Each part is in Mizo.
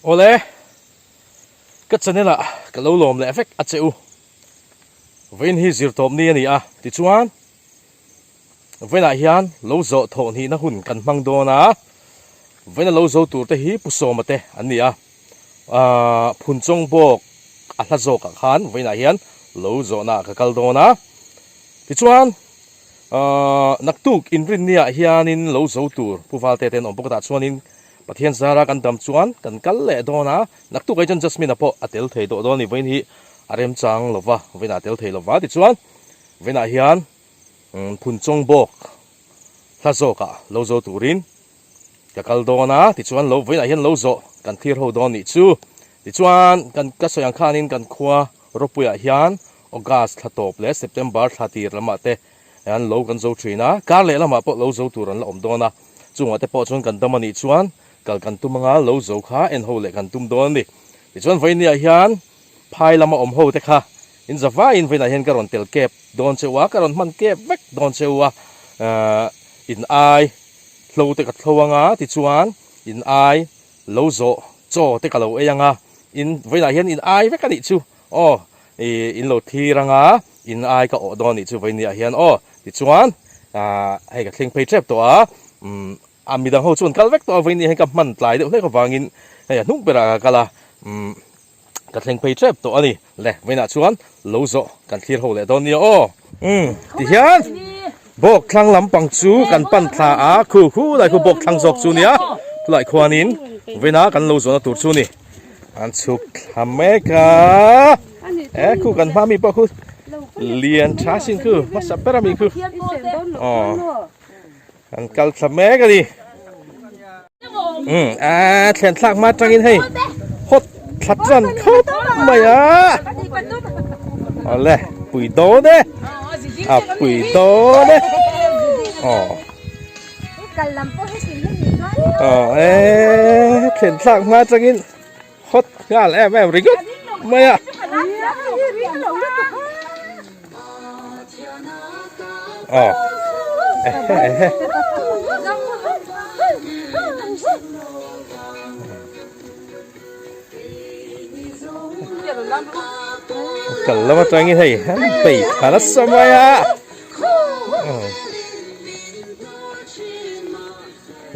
Awle, ka channel ah ka lo lawm leh vek a che u. Vawiin hi zirtawp ni a ni a, tichuan vawiinah hian lo zawh thawh hnihna hun kan hmang dawn a, vawiina lo zo tur te hi Pu Sawma te an ni a, aah Phunchawng bawk a hla zawkah khan vawiinah hian lo zawhna ah ka kal dawn a, tichuan aah naktuk inrinniah hianin lo zo tur Pu Valte te an awm bawk a tah chuanin Pathian zara kan dam chuan kan kal leh dawn a, naktuk ai chuan Jasmine-a pawh a tel thei tawh dawn a ni, vawiin hi a remchang lo va, vawiinah a tel thei lo va, tichuan vawiinah hian Phunchawng bawk hla zawkah lo zo turin ka kal dawn a, tichuan lo vawiinah hian lo zawh kan thlir ho dawn nih chu, tichuan kan ka sawi ang khanin kan khua Rawpuiah hian August thla tawp leh September thla tir lamah te An lo kan zo thin a, kar leh lamah pawh lo zo tur an la awm dawn a, chungah te pawh chuan kan dam a nih chuan kal kan tum anga lo zo kha en ho leh kan tum dawn a ni. Tichuan vawinia hian phai lama awm ho te kha in za vaiin vawiinah hian ka rawn tel kep dawn cheu a, ka rawn hman kep vek dawn cheu a, in ai hlo te ka thlo anga tichuan in ai lo zawh chaw te ka lo ei anga in vawiinah hian in ai vek a nih chu. Aw, i in lo thlir anga in ai ka awh dawn nih chu vawinia hian aw tichuan ah hei ka thleng phei tep tawh a umm a midang ho chu an kal vek tawh a vawinia hian ka hman tlai deuh hlek avangin hei a hnung berah ka kal a umm ka thleng phei tep tawh a ni le vawiinah chuan lo zawh kan thlir ho leh dawn nia aw umm tihian bawk thlang lampang chu kan pan thla a khu khu lai khu bawk thlang zawk chu nia khulai khuanin vawiina kan lo zawhna tur chu a ni. An chhuk thla mek a e khu kan hma mi pawh khu lian tha sin khu hmasa ber ami khu aw an kal thla mek a ni um a thlen thlak hma atangin hei hawt thla tan khawp mai a awle pui dawn e a pui dawn e aw. Aw e thlen thlak hma atangin hot nghal em em ringawt mai a. Aw ehe ehe. Kal lam atangin hei an bei thla nasa mai a.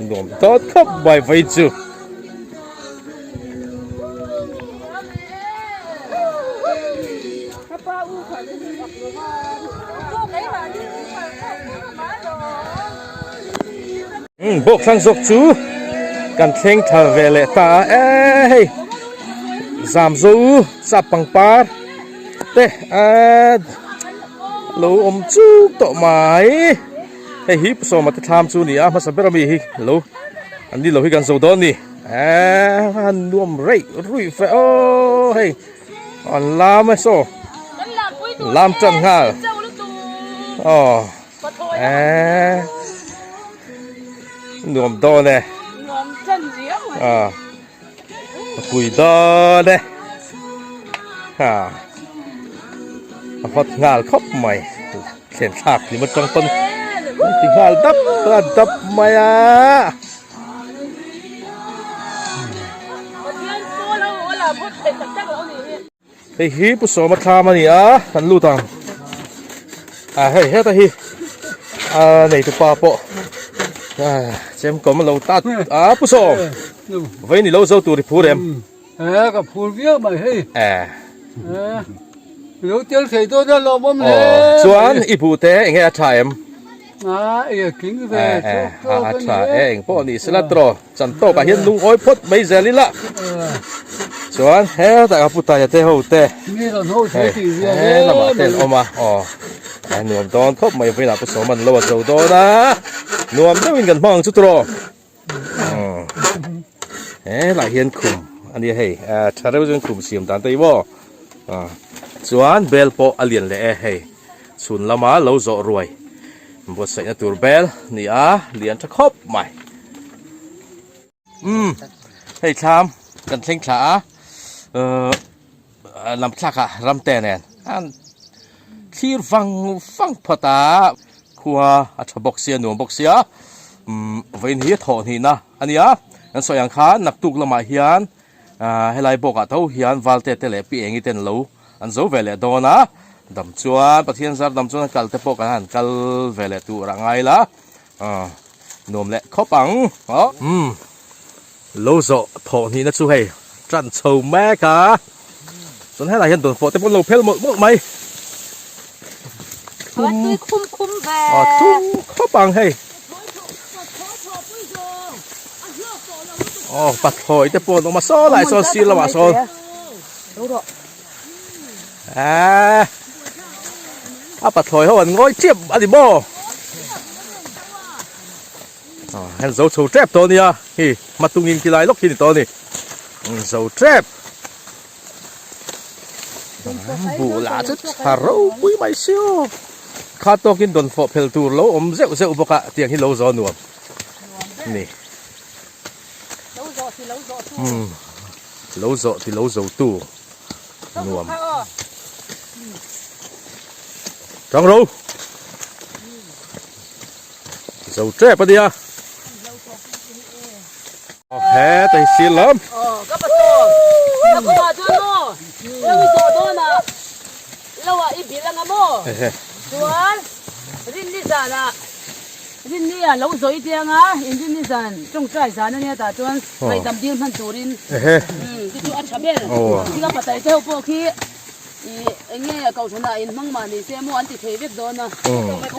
Nuam tawt khawp mai vai chu. Bawk thlang zawk chu kan thleng thar ve leh ta a e hei zam zo sap pangpar te a lo awm chuk tawh mai hei hi sawma te thlam chu a ni a hmasa ber ami hi lo an ni lo hi kan zo dawn a ni eee a nuam reih ruih fe aw hei an lam e saw lam tan nghal aw eee nuam dawn e a. A pui dawn e ha a hawt nghal khawp mai thlen thlak hlim atang pawn an ti nghal dap a dap mai a. Hei hi Pu Sawma thlam a ni a, kan lut ang. A hei heta hi a neitu pa pawh chem kawm a lo tat a Pu Sawm vawiin i lo zo tur i phur em? E ka phur viau mai hei. E lo tel thei dawn a lawmawm hle. Chuan i buh te enge a tha em? A e tling ve chawk chawk a ni e. Eng pawh ni sela tawh. Chan tawkah hian lungawi phawt mai zel ila chuan hetah ka pu taia te ho te hei he lamah te an awm a aw a nuam dawn khawp mai vawiinah pu sawm an lo a zo dawn a nuam deuhin kan hmang ang chu tawh helaiah hian khum a nia hei tha reuh chuan khum siam dan te hi maw chuan bel pawh a lian leh e hei chhun lama lo zawh ruai buatsaihna tur bel ni a lian tha khawp mai. Umm hei thlam kan thleng thla a uhh lam thlak ah ram te nen an thlir vang vang phawt a khua a tha bawk sia nuam bawk sia umm vawiin hi a thawh hnihna a nia kan sawi ang khan naktuk lamah hian. Ah helai bawkah tho hian Valte te leh Pi Engi ten lo an zo ve leh dawn a, dam chuan Pathian zar dam chuan a kal te pawh kan han kal ve leh tur a ngai la, ah nuam leh khawp ang. Umm lo zawh thawh hnihna chu hei tan chho mek a, chuan helaiah hian dawnfawh te pawh an lo phel mawlh mawlh mai. A thum khawp ang hei. Aw pathlawi te pawh an awm a saw lai sawn sir lamah sawn. Eee a pathlawi ho an ngawi chiap a ni maw? Aw heng zo chho tep tawh a nia hi hmatungin ti lai lawk hi ni tawh a ni. Zo tep. Buh lah chu tha ropui mai si aw. Kha tawkin dawn fawh phel tur lo awm zeuh zeuh bawk a tiang hi lo zawh nuam ni. Umm lo zawh ti lo zo tu nuam. Tang ro. Zo tep a nia. He ta hi sir lam. Aw ka pastor. Ka kuma chuan maw lo i zawh dawn ah lo ah i bil anga maw chuan rinni zan ah rinni ah lo zawh i tiang a in rinni zan tawngtai zan ania tah chuan ngaihdam dil hman turin chu chu a tha ber. Thil a patai te ho pawh khi Ih eng nge kohhran ah in hmang mah ni se maw an ti thei vek dawn a.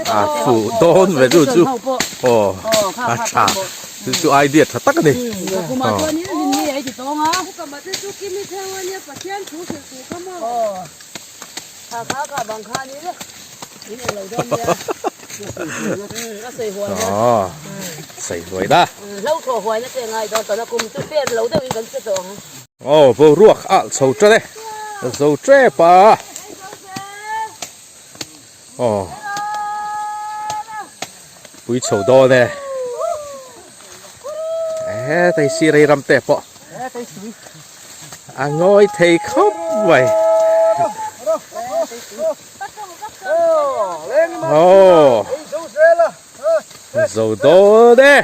A fuh dawn ve chu chu aw a tha chu chu idea tha tak a ni. Ka kum ah chuan in rin ni ei ti tawng a. Ka mate chu kimi theu a nia Pathian thu hrilh tur kha maw. Aw kha kha kha bang khan in in eng lo dawn nia. A sawi huai na. Aw sawi huai na. Hlo thaw huai na te ngai dawn tawh na kum chu fair lo deuh in kan che tawh ang. Aw boruak alh chho tan e, zo tep a. Aw pui chho dawn e. E tei si rei ram te pawh a ngawi thei khawp mai. Aw zo dawn e.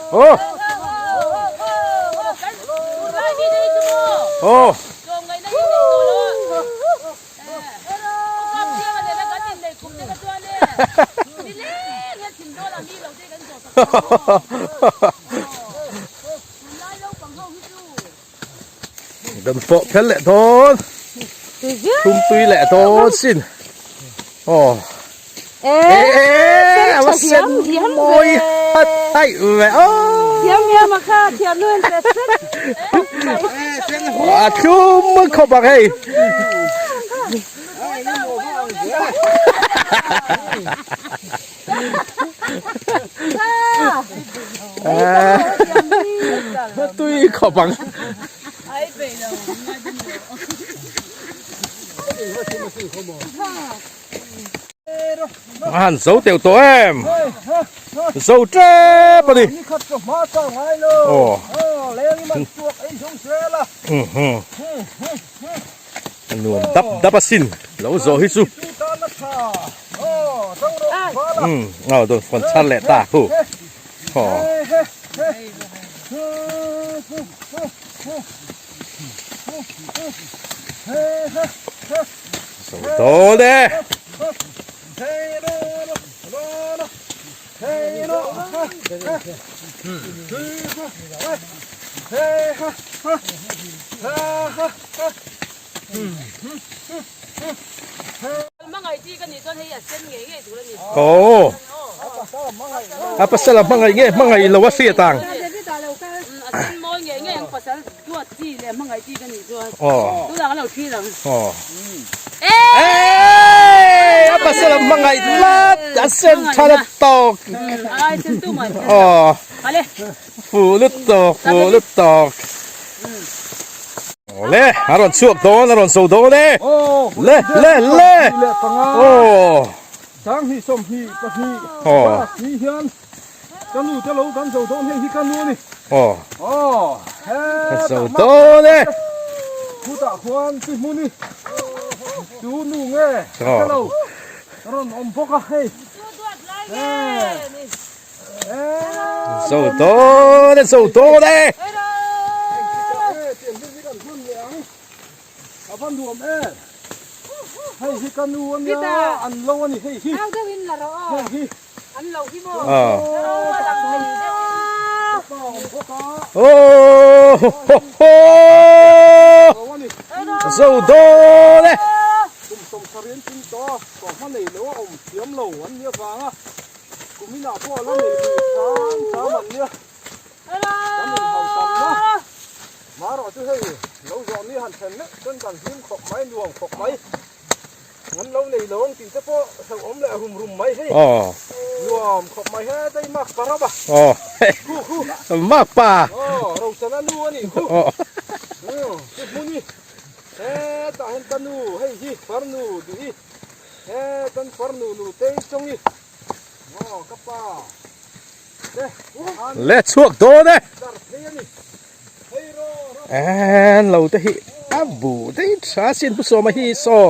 Aw aw Kan pawh phel leh dawn thum tui leh dawn sin aw e a va sen mawi hat haih ve aw a thlum khawp ang hei Tui khawp ang. A han zo teuh tawh em. Zo tep a ni. Aw. A nuam dap dap a sin lo zawh hi chu umm aw dawn fawn char leh ta hu aw zo dawn e. Aw a pasal a hmangaih nge hmangaih lo a hriat ang. Aw. Eeii a pasal a hmangaih tlat a sen tha la tawk aw fuh lut tawk fuh lut tawk le a rawn chhuak dawn a rawn so dawn e le le le aw aw aw zo dawn e. Tu nu nge ka lo rawn awm bawk a hei. Zo dawn e zo dawn e. A va nuam e. Hei hi ka nu a nia an lo a ni hei hi. Hei hi. An lo hi maw? Oh ho ho ho. Zo dawn e. Kum sawmsarih an tling tawh a, tawhma nei lo a awm thiam lo an nia vanga kuminah pawh a la nei lui hram hram an nia. Kan inhau tam na. Marawh chu hei lo zawh ni han thlen meuh chuan kan hlim khawp mai, nuam khawp mai. An lo nei lo ang tih te pawh hlauhawm leh rum rum mai hei. Nuam khawp mai he dei mak pa rap a. Khu khu. Mak pa. Aw Rochana nu a nih khu. Chu hmun hi hetah hian ka nu hei hi farnu duh hi hetan farnu nu tei chawng hi aw ka pa te Le chhuak dawn e. Dar phei a ni. An lo te hi a bu daih tha sin pu sawma hi saw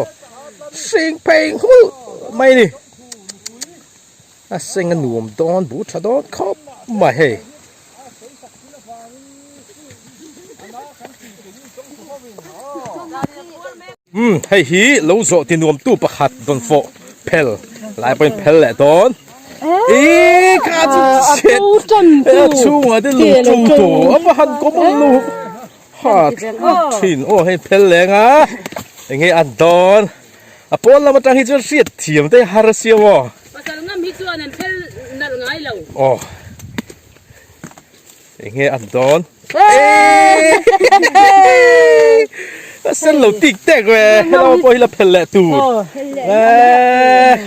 hring phei nghulh mai ni a seng a nuam dawn bu tha dawn khawp mai hei. Umm hei hi lo zawh ti nuam tu pakhat dawn fawh phel lai pawhin phel leh dawn ih kha chu chhet a chhungah te lung ṭo tawh a va han kawm ang lo ha thin aw hei phel leng a eng nge an dawn a pawn lam atang hi chuan hriat thiam te har a siam aw Pasal ngam hi chuan an phel nalh ngai lo. Aw. Eng nge an dawn? A sen lo tik tek ve. Hello pawh hi la phel leh tur.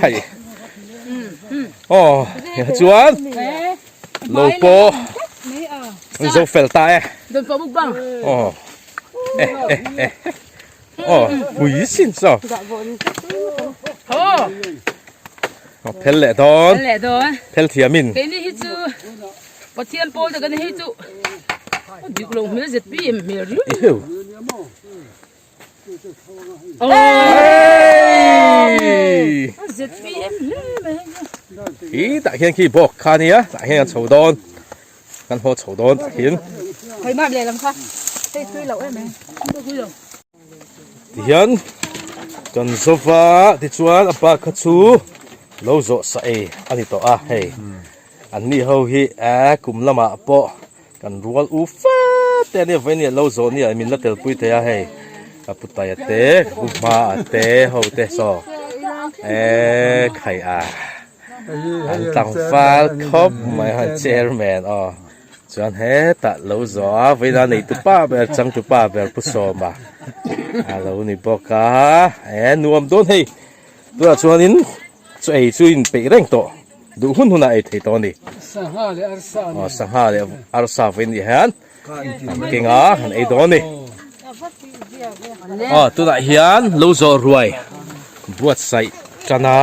Hei. Aw, chuan lo pawh an zo fel ta e. Don pawh muk bang. Aw. Eh eh eh. Aw, pui sin saw. Aw, phel leh dawn. Phel leh dawn. Phel thiamin. Keini hi chu Pathian pawl te kan hei chu dik lo hmel ZPM hmel riau. Iheu. ZPM hle mai hei chu. Khi tah hian khi bawk kha nia tah hian kan chho dawn. Kan haw chho dawn tah hian. Hei map lehlam kha hei tui loh em em. Tihian kan zova tichuan a pa kha chu lo zawh sa ei a ni tawh a hei an ni ho hi eh kum lamah pawh kan rual u fat te ania vawiin ah lo zawh ni ah min la telpui thei a hei ka pu taia te ka pu hma a te ho te saw eh khai a an tlangval khawp mai a chairman aw. Chuan hetah lo zawh a vawiin a neitu pa ber changtu pa ber Pu Sawma a lo ni bawk a e nuam dawn hei tunah chuanin chaw ei chu in peih reng tawh duh hun hunah ei thei tawh a ni Sangha leh arsa aw sangha leh arsa vawiin nih hian an keng a an ei dawn a ni aw tunah hian lo zawh ruai buatsaih tan a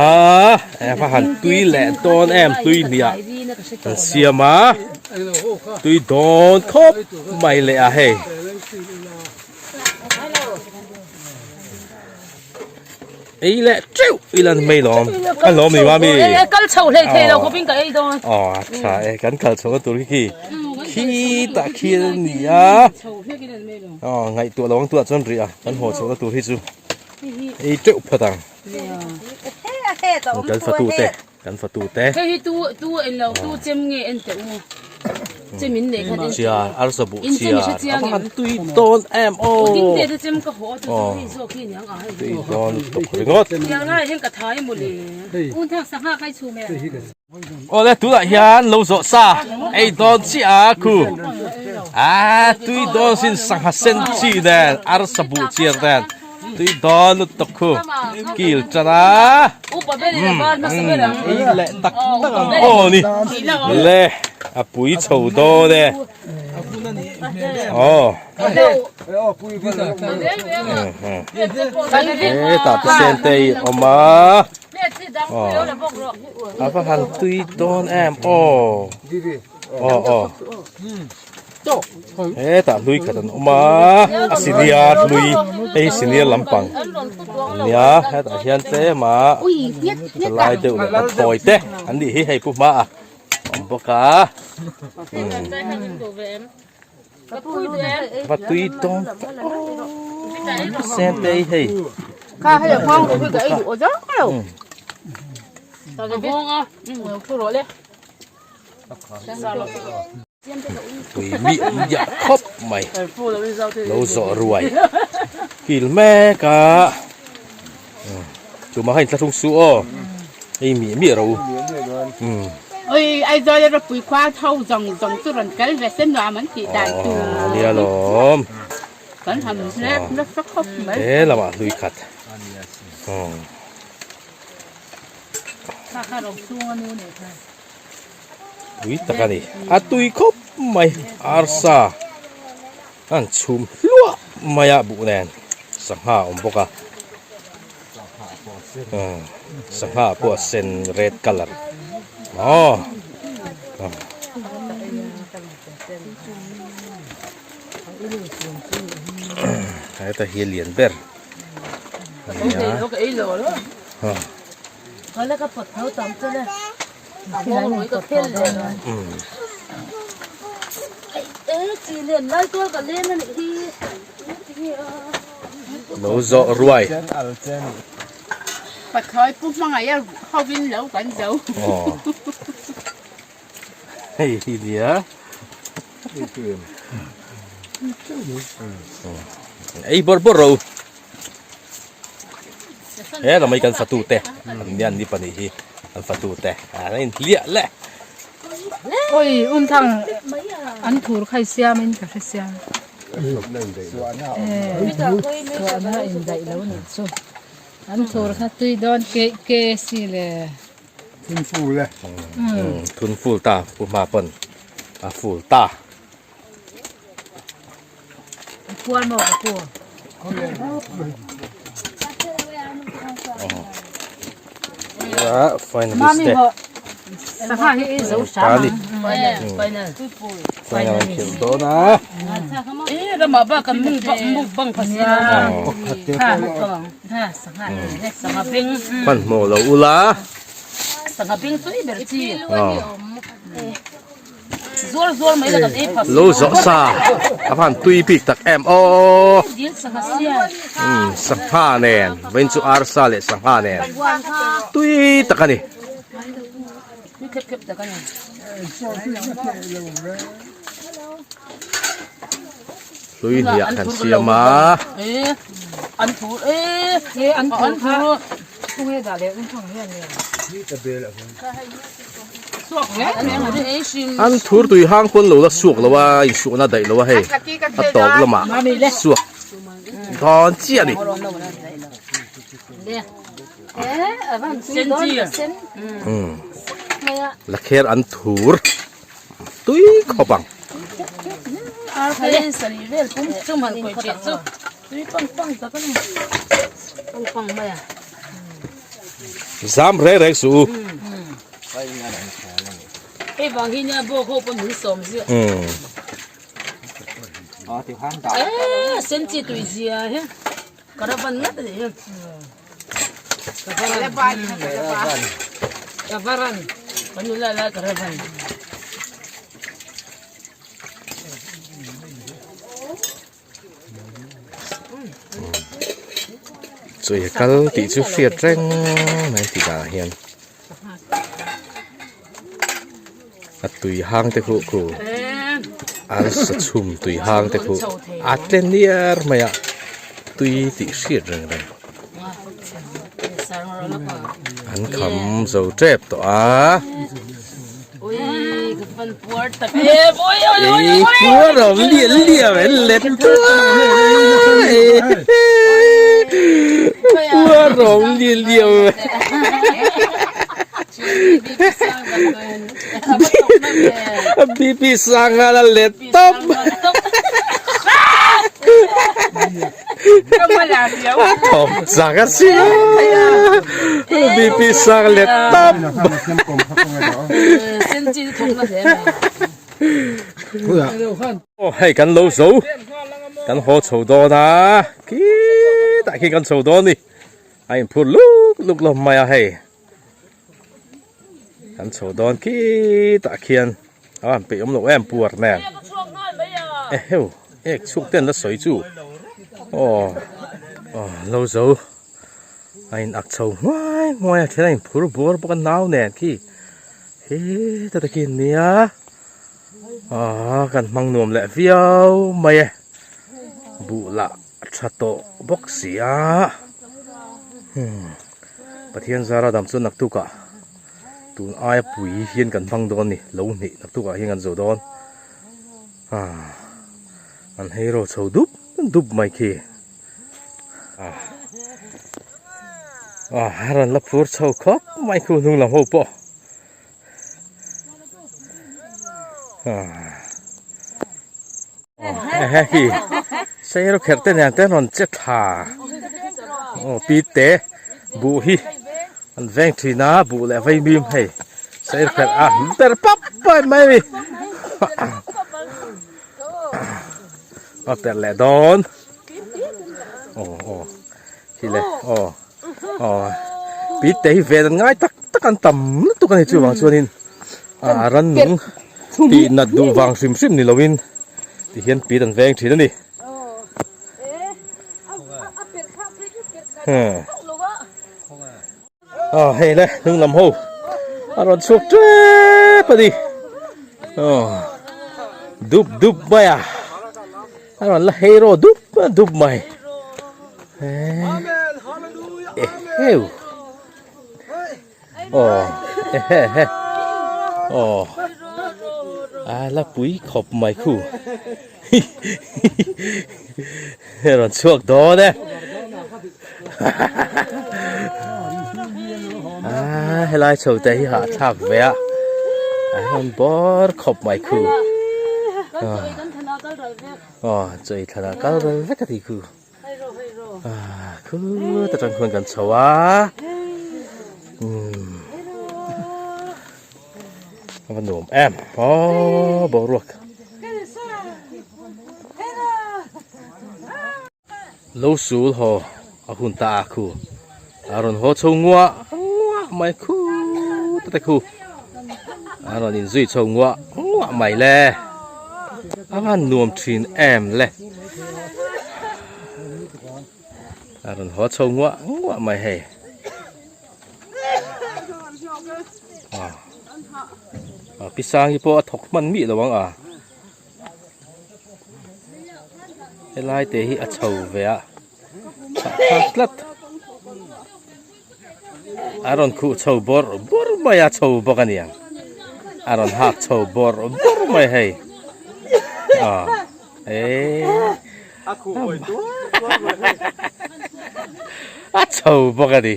e va han tui leh dawn em tui hniah an siam a tui dawn khawp mai leh a hei ei leh teuh ila ni mai lawm a lawm ni mami kal chho hlei thei lo khawpin ka ei dawn aw a tha e kan kal chho na tur khi khi khitah khi a ni a aw ngaihtuah lo ang tunah chuan rih a kan haw chho na tur hi chu Ei teuh phawt ang. Kan fatu te, kan fatu te. Hei hi tu tu en lo tu chem nge en teh u. Chem in nei khat en. Chia arsa buh chia. A va han tui dawn em aw. Ding te te chem ka haw tu tu hi zawk hi niang a hei. Tui dawn tuk ringawt. Tiang lai hian ka thai maw le. Un thak sangha kai chhum e. Awle tunah hian lo zawh sa ei dawn chiah a khu a tui dawn sin sangha sen chi nen arsa buh chiar nen tui dawn lutuk khu kil tan a ei leh tak tak ang aw ni le a pui chho dawn e aw hetah te sen te hi a awm a. A va han tui dawn em aw aw aw hetah hlui khat an awm a a senior hlui hei hi senior lampang. Nia hetah hian tlem a lai deuh leh pathlawi te an nih hi hei pu hma a awm bawk a va tui dawn tak aw sen te hi hei Tui miah miah khawp mai lo zawh ruai kil mek a chuma kha inthlahrung suh aw hei miah miah ro umm Oi Aizawl a ropui khua tho zawng zawng chu rawn kal ve se nuam an tih dan tur aw nia lawm kan han hlep nasa khawp mai he lamah hlui khat umm. Tui tak a ni. A tui khawp mai. Arsa an chhum hluah mai a buh nen sangha a awm bawk a. Sangha pawh a sen red colour aw. Heta hi a lian ber a ni a. Lo zawh ruai. Pathlawi pu hmangaih a hovin lo kan zo. Hei hi nia. Ei bawrh bawrh ro. He lamah hi kan fatu te an nia an ni pahnih hi an fatu te an inhliah le. Oi um thang an thur khai siam in ka hre siam. Suahna indaih lo nih chu. An thur kha tui dawn ke ke si le. Thun ful e. Thun ful ta pu hma pawn a ful ta. Puar maw ka pu? Finalist te. Sangha hi i zo hram ang. Final. Final an khel dawn a. Eh ramah bak kan mung bang muk bang phasi lo. Ha ha sangha sangha beng. Hmanhmawh lo ula. Sangha beng tui ber chi. Zuar zuar mai la kan ei phah Lo zawh sa a van tui bik tak em aw. Umm sangha nen vawiin chu arsa leh sangha nen tui tak a ni. Hlui hniah kan siam a. An thur tui hang pawn lo la suak lo a, insuahna daih lo a hei a tawp lamah suak dawn chiah a ni. Lakher an thur tui khawp ang. Zam reng reng suh u. Hei vang hi nia bawk ho pawn min sawm ziah. Eee sen chi tui zia hi karavan ngat a nih hi. Kavaran. Kavaran. Kan nula lai karavan. Chui a kal tih chu hriat reng mai tih danah hian a tui hang te khuh khu arsa chhum tui hang te khuh a tle niar mai a tui tih hriat reng reng an kham zo tep tawh a. Ei puar awm lian lian an let puar awm lian lian BP sang a la let tawp thawm chak a si BP sang let tawp hei kan lo zo kan haw chho dawn a khitah khi kan chho dawn a ni. A inphur luk luk lo mai a hei. Kan chho dawn khitah khian a han peih awm loh em puar nen. Eheu ek chhuk te an la sawi chu aw aw lo zo a in ak chho hnuai hnuai a then a inphur bawr bawk a nau nen khi heta te khi nia aaa kan hmang nuam leh viau mai e buh lah A tha tawh bawk si a, hmm Pathian zara dam chuan naktukah tun aia pui hian kan hmang dawn a ni, lo hnih naktukah hian kan zo dawn ah an hero chho dup dup mai khi ah ah a rawn la phur chho khawp mai khu hnung lam ho pawh ah. Hei sei kherh te nen te an rawn che thla aw pi te buh hi an veng thin a buh leh vaimim hei sei kherh a ber pap pap mai a ni a perh leh dawn aw aw khi le aw aw pi te hi ven an ngai tak tak an tam lutuk a ni chuvang chuanin. A rannung tih nat duh vang hrim hrim ni loin ti hian pit an veng thin a ni. Aw hei le hnung lam ho a rawn chhuak tep a ni. Aw dup dup mai a a rawn la hero dup dup mai. Eheu. Aw ehe aw a la pui khawp mai khu a rawn chhuak dawn e a helai chho te hi hahthlak ve a a rawn bawr khawp mai khu aw chawi thlanah kal ral vek a ti khu. Khut atang khuan kan chho a umm a va nuam em aw boruak lo sul haw a hun ta a khu a rawn haw chho nguah nguah mai khut te khu a rawn inzui chho nguah nguah mai le a van nuam thin em le a rawn haw chho nguah nguah mai hei a pi sang hi pawh a thawk hman mih lo ang a helai te hi a chho ve a thlak tlat a rawn khuh chho bawrh bawrh mai a chho bawk a niang a rawn hak chho bawrh bawrh mai hei ah eh a chho bawk a ni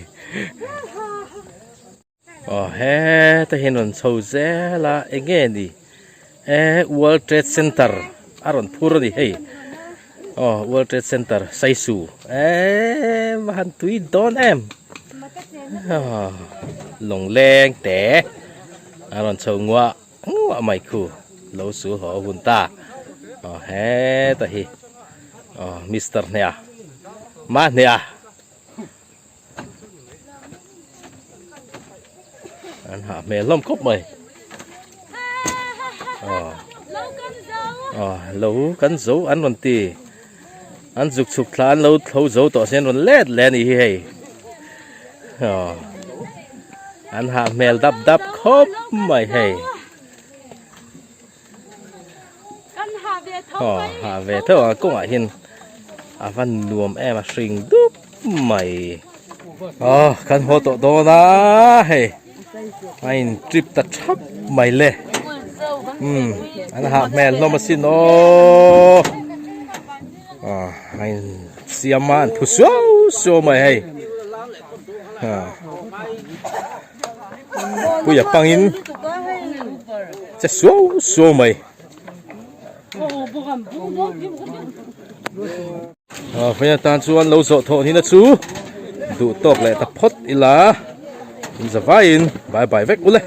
Aw heta hian rawn chho zel a eng nge ni eh world trade center a rawn phur a ni hei aw world trade center saisu eh va han tui dawn em aw lawngleng te a rawn chho nguah nguah mai khu lo sul haw a hun ta aw heta hi aw mister hneha mahneha. An hah hmel hlawm khawp mai. Aw. Aw, lo kan zo an rawn ti. An zuk chhuk thla an lo tho zo tawh se an rawn let leh a nih hi hei. Aw. An hah hmel dap dap khawp mai hei. Aw ha ve tho a kawngah hian a va nuam em a hring dup mai aw kan haw tawh dawn a hei a in trip ta thap mai le umm an hah hmel hlawm asin aw a in siam a an phu suau suau mai hei ah. Puia pangin che suau suau mai. Aw hmeichhe tan chuan lo zawh thawh nihna chu duh tawk leh ta phawt ila in zavaiin bye bye vek ule.